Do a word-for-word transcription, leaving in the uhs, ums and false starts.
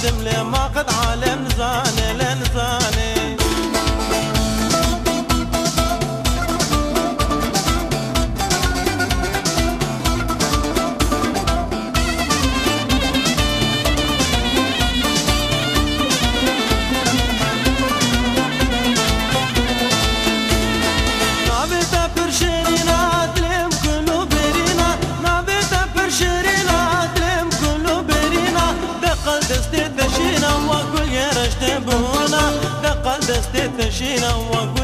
Tim lê ma qet alem nizane, le nizane. Navê te pir şirîn e, dilê min kul û birîn e. Navê te pir şirîn e, dilê min kul û birîn e. Deqal destê te şîn e, wa gul yê reştê bûn e. Deqal destê te şîn e, wa gul